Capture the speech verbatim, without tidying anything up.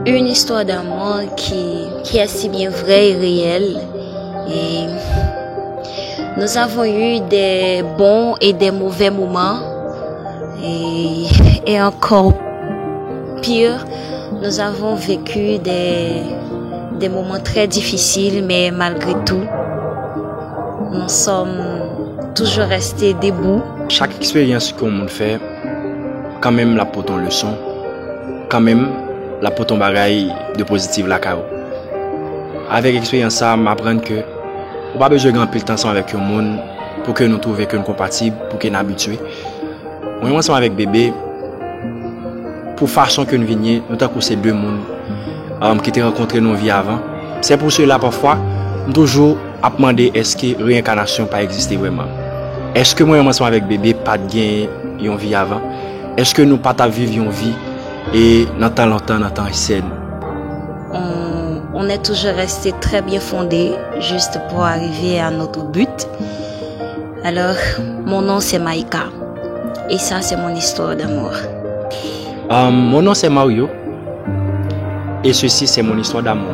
Une histoire d'amour qui, qui est si bien vraie et réelle. Et nous avons eu des bons et des mauvais moments. Et, et encore pire, nous avons vécu des, des moments très difficiles, mais malgré tout, nous sommes toujours restés debout. Chak eksperyans ke yon moun fè, kanmenm l ap pote yon leson, kanmenm l ap pote yon bagay de pozitif lakay ou. Avèk eksperyans sa, m aprann ke ou pa bezwen gen anpil tan ansanm avèk yon moun pou ke nou twouve ke n konpatib, pou ke n abitye. Mwen menm ansanm avèk Bebe, pou fason ke n vin ye, nou tankou se de moun um, ki te rankontre nan yon vi avan. Se pou sela, pafwa, m toujou ap mande èske reyenkanasyon pa egziste vrèman. Èske mwen menm ansanm avèk Bebe pa t gen yon vi avan? Èske nou pa t ap viv yon vi e nan tan lontan, nan tan ansyen? On, on est toujours resté très bien fondé juste pour arriver à notre but. Alors, mon nom c'est Maïka. Et ça, c'est mon histoire d'amour. Um, mon nom c'est Mario. Et ceci, c'est mon histoire d'amour.